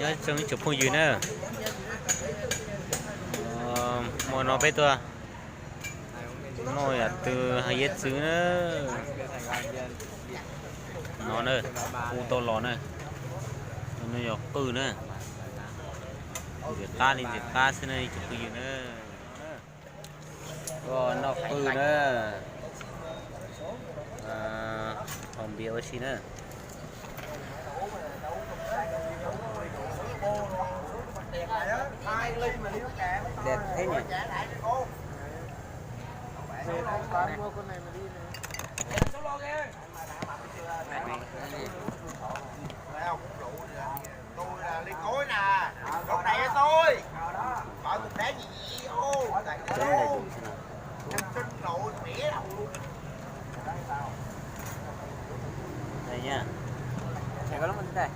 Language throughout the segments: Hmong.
Tsoom ib tsoom phooj ywg na, hmo no peb tuaj noj yam twg hiav txwv na. No na, kuv tau los na, no yog qwj na, ntxim qab li ntxim qab xwb na ib tsoom phooj ywg na. Noj qwj na, haus npias ua si na. Dej thiab na. Tôi là Lê Cối nè, lúc này tôi mở một cái gì gì ô. Đây nha. Thầy có lắm anh trai.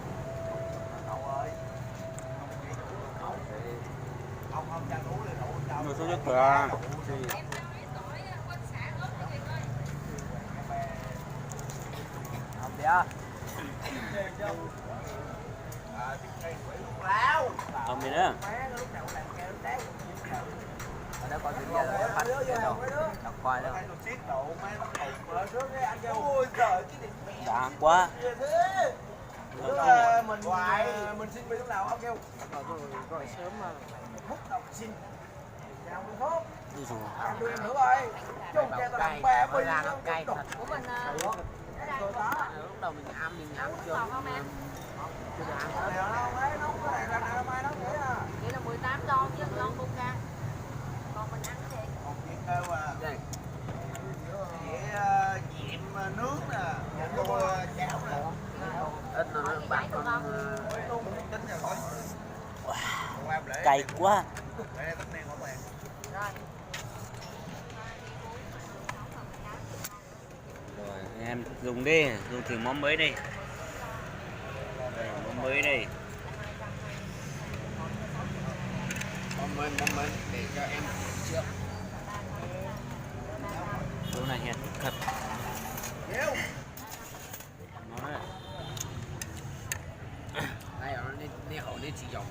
Người số nhất cửa. Không biết. Không biết nữa. Ở đó coi video rồi phát video đâu. Đọc coi đâu. Đã quá. Mình mình xin về lúc nào kêu. Gọi sớm mà. Ui dồi. Cay, có da nó cay thật. Ủa mình, ờ, Lúc đầu mình ăn, mình ăn chưa? Không ăn. Vậy là mười tám đô chứ không Coca. Còn mình ăn cái gì? Đây. Dĩa, ờ, diệm, ờ, nước nè, tô, ờ, cháo nè. Ít nó bạc con, ờ, Cay quá. Rồi. Rồi, anh em dùng đi, dùng thử món mới đi. Đây, món mới đây. Món mới, món mới để cho em thử trước. Chỗ này hiền thật. Nó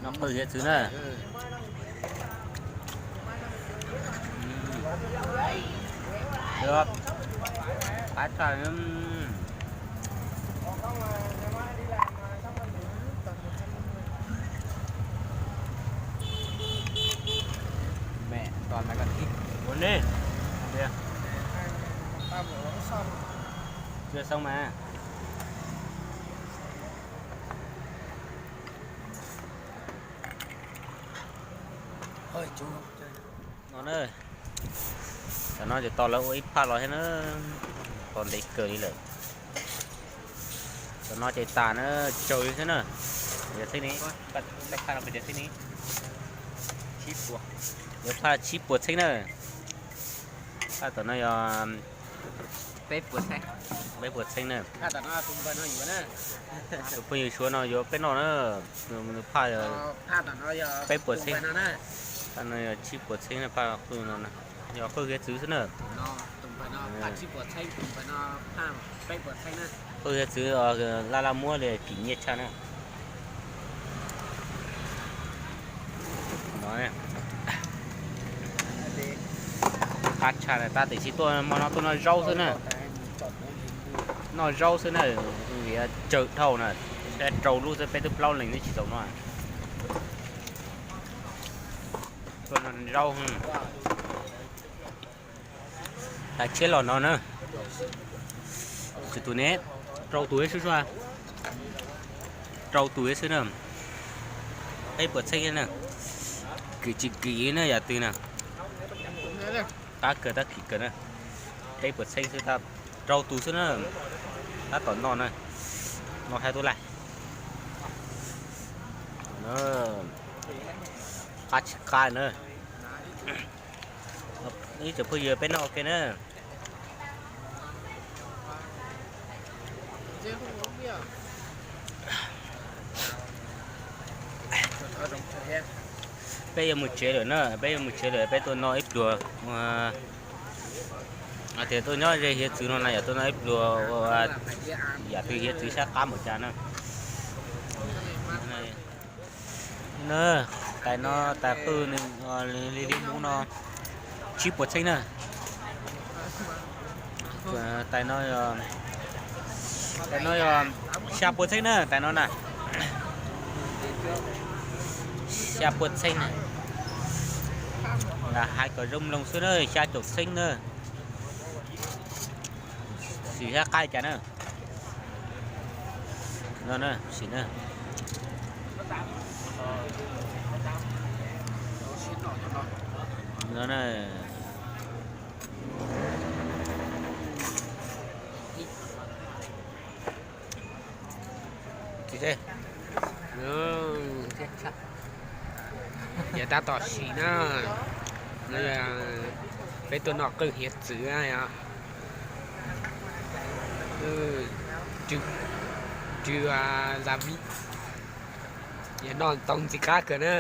Noj qwj thiab xwb na. Được. Qab tshaj. Mẹ, toàn là con thịt. Uống đi. Ăn đi. Chưa xong mà. No na, tam no ces tos lawv ua ib phaj los thiab na, tos ntev kawg li lawm. Tam no ces tas na, tsawg li thiab na. Yog txheeb ni, phaj no kuv tias txheeb ni, yog phaj tsib puas txheeb na. Phaj tam no yog peb puas txheeb na. Tus phooj ywg Suav no yuav peb noj na, phaj peb puas txheeb, phaj no yog tsib puas txheeb na, phaj qwj no, yog qwj hiav txwv xwb na. Qwj hiav txwv laj laj muab li kim nyiaj tshaj na. No, qab tshaj na, tab tiam sis tuaj hmo no tuaj noj zaub xwb na. Noj zaub xwb na, vim tsawg dhau na, rau lub xwb peb twb plaub leeg twb tsis txaus noj. Tuaj noj zaub. Tais tshiab los no na. Tsis tus ne, rau tus ib sub sua, rau tus ib xwb na. Peb puas txheeb na, kim tsis kim na yam twg na. Qab kawg tab kim kawg na. Peb puas txheeb xwb, rau tus xwb na. Tab tom noj na, noj hab tub laj. Qab tsis qab na. Ib tsoom phooj ywg peb noj ua ke na. Peb yuav mus tsev lawm na, peb yuav mus tsev lawm, peb tuaj noj ib pluag. Hais tias tuaj nyob ze hiav txwv no na, yog tuaj noj ib pluag ua yam twg hiav txwv sab qab npaum cas na. Na, tais no tais qwj nws li li mub no tsib puas txheeb na. Tais no, tais no yog xya puas txheeb na, tais no na. Xya puas txheeb na. Hais kom zoo mloog xwb na, xya caum txheeb na. Sim sab qaib cas na. No na, sim na. No na. Ces tab tom sim na, peb tuaj noj qwj hiav txwv, rw za vib, yog noj tau ntxim qab kawg na.